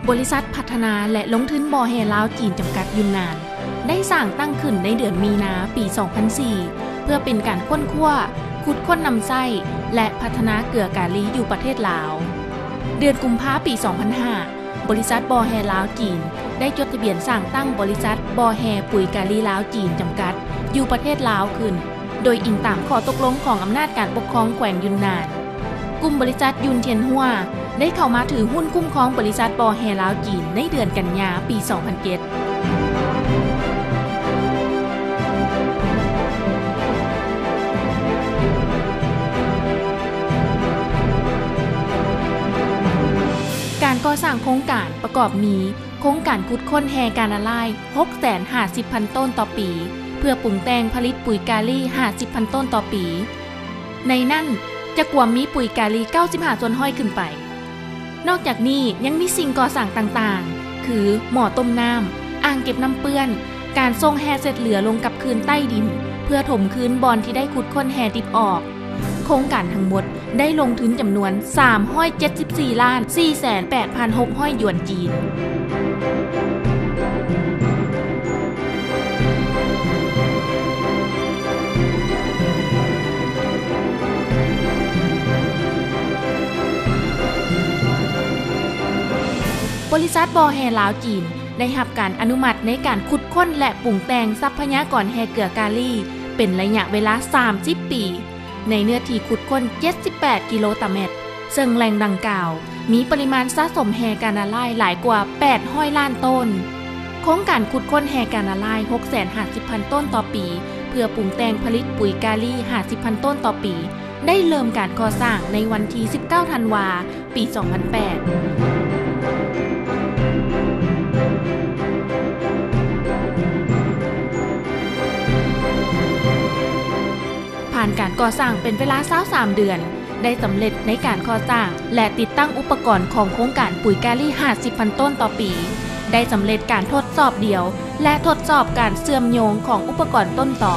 ບໍລິສັດພັດທະນາ ແລະ ລົງທຶນບໍ່ແຮ່ລາວ-ຈີນ ຈຳກັດ ຢຸນນານ ໄດ້ສ້າງຕັ້ງຂຶ້ນໃນເດືອນມີນາ ປີສອງພັນສີ່ ເພື່ອເປັນການຄົ້ນຄວ້າ, ຂຸດຄົ້ນນຳໃຊ້ ແລະ ພັດທະນາເກືອກາລີຢູ່ປະເທດລາວ. ເດືອນກຸມພາ ປີສອງພັນຫ້າ ບໍລິສັດບໍ່ແຮ່ລາວ-ຈີນ ໄດ້ຈົດທະບຽນສ້າງຕັ້ງບໍລິສັດບໍ່ແຮ່ປຸ໋ຍກາລີລາວ-ຈີນ ຈຳກັດ ຢູ່ປະເທດລາວຂຶ້ນ ໂດຍອີງຕາມຂໍ້ຕົກລົງຂອງອຳນາດການປົກຄອງແຂວງຢຸນນານ. ກຸ່ມບໍລິສັດຢຸນທຽນຮົວ ໄດ້ເຂົ້າມາຖືຫຸ້ນຄຸ້ມຄອງບໍລິສັດບໍ່ແຮ່ລາວ-ຈີນ ໃນເດືອນກັນຍາ ປີສອງພັນເຈັດ. ການກໍ່ສ້າງໂຄງການປະກອບມີ ໂຄງການຂຸດຄົ້ນແຮ່ການາລາຍ ຫົກແສນຫ້າສິບພັນໂຕນຕໍ່ປີ ເພື່ອປຸງແຕ່ງຜະລິດປຸ໋ຍກາລີ ຫ້າສິບພັນໂຕນຕໍ່ປີ. ໃນນັ້ນຈະກວມມີປຸ໋ຍກາລີ ເກົ້າສິບຫ້າສ່ວນຮ້ອຍຂຶ້ນໄປ. ນອກຈາກນີ້ຍັງມີສິ່ງກໍ່ສ້າງຕ່າງໆ ຄື ໝໍ້ຕົ້ມນ້ຳ, ອ່າງເກັບນ້ຳເປື້ອນ, ການສົ່ງແຮ່ເສດເຫຼືອລົງກັບຄືນໃຕ້ດິນ ເພື່ອຖົມຄືນບ່ອນທີ່ໄດ້ຂຸດຄົ້ນແຮ່ດິບອອກ. ໂຄງການທັງໝົດ ໄດ້ລົງທຶນຈຳນວນ ສາມຮ້ອຍເຈັດສິບສີ່ລ້ານ ສີ່ແສນແປດພັນຫົກຮ້ອຍຢວນຈີນ. ບໍລິສັດບໍ່ແຮ່ລາວ-ຈີນ ໄດ້ຮັບການອະນຸມັດໃນການຂຸດຄົ້ນ ແລະ ປຸງແຕ່ງຊັບພະຍາກອນແຮ່ເກືອກາລີ ເປັນໄລຍະເວລາ ສາມສິບປີ. ໃນເນື້ອທີ່ຂຸດຄົ້ນ ເຈັດສິບແປດກິໂລຕາແມັດ ເຊິ່ງແຫຼ່ງດັ່ງກ່າວ ມີປະລິມານສະສົມແຮ່ການາລາຍຫຼາຍກວ່າ ແປດຮ້ອຍລ້ານໂຕນ. ໂຄງການຂຸດຄົ້ນແຮ່ການາລາຍ ຫົກແສນຫ້າສິບພັນໂຕນຕໍ່ປີ ເພື່ອປຸງແຕ່ງຜະລິດປຸ໋ຍກາລີ ຫ້າສິບພັນໂຕນຕໍ່ປີ ໄດ້ເລີ່ມການກໍ່ສ້າງໃນວັນທີ ສິບເກົ້າທັນວາ ປີສອງພັນແປດ. ຜ່ານການກໍ່ສ້າງເປັນເວລາ ຊາວສາມເດືອນ ໄດ້ສຳເລັດໃນການກໍ່ສ້າງ ແລະ ຕິດຕັ້ງອຸປະກອນຂອງໂຄງການປຸ໋ຍກາລີ ຫ້າສິບພັນໂຕນຕໍ່ປີ, ໄດ້ສຳເລັດການທົດສອບດຽວ ແລະ ທົດສອບການເຊື່ອມໂຍງຂອງອຸປະກອນຕົ້ນຕໍ,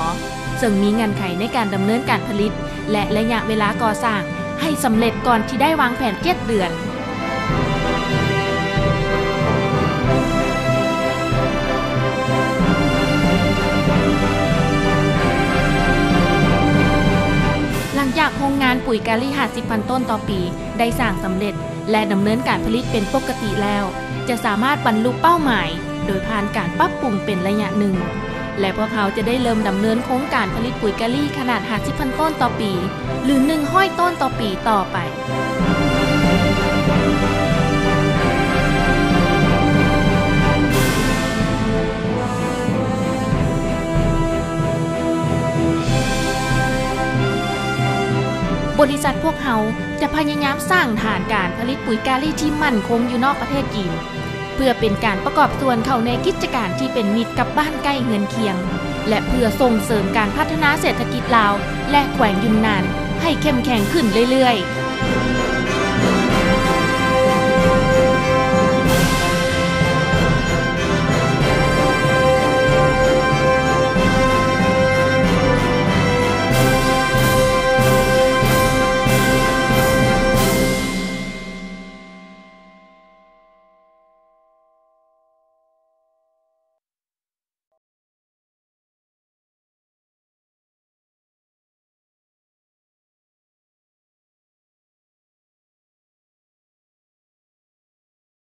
ເຊິ່ງມີເງື່ອນໄຂໃນການດຳເນີນການຜະລິດ ແລະ ໄລຍະເວລາກໍ່ສ້າງໃຫ້ສຳເລັດກ່ອນທີ່ໄດ້ວາງແຜນເຈັດເດືອນ. ຫຼັງຈາກໂຮງງານປຸ໋ຍກາລີ ຫ້າສິບພັນໂຕນຕໍ່ປີ ໄດ້ສ້າງສຳເລັດ ແລະ ດຳເນີນການຜະລິດເປັນປົກກະຕິແລ້ວ, ຈະສາມາດບັນລຸເປົ້າໝາຍໂດຍຜ່ານການປັບປຸງເປັນໄລຍະໜຶ່ງ ແລະ ພວກເຮົາຈະໄດ້ເລີ່ມດຳເນີນໂຄງການຜະລິດປຸ໋ຍກາລີຂະໜາດ ຫ້າສິບພັນໂຕນຕໍ່ປີ ຫຼື ໜຶ່ງຮ້ອຍໂຕນຕໍ່ປີຕໍ່ໄປ. ບໍລິສັດພວກເຮົາຈະພະຍາຍາມສ້າງຖານການຜະລິດປຸ໋ຍກາລີທີ່ໝັ້ນຄົງຢູ່ນອກປະເທດຈີນ ເພື່ອເປັນການປະກອບສ່ວນເຂົ້າໃນກິດຈະການທີ່ເປັນມິດກັບບ້ານໃກ້ເຮືອນຄຽງ ແລະ ເພື່ອສົ່ງເສີມການພັດທະນາເສດຖະກິດລາວ ແລະ ແຂວງຢຸນນານໃຫ້ເຂັ້ມແຂງຂຶ້ນເລື້ອຍໆ.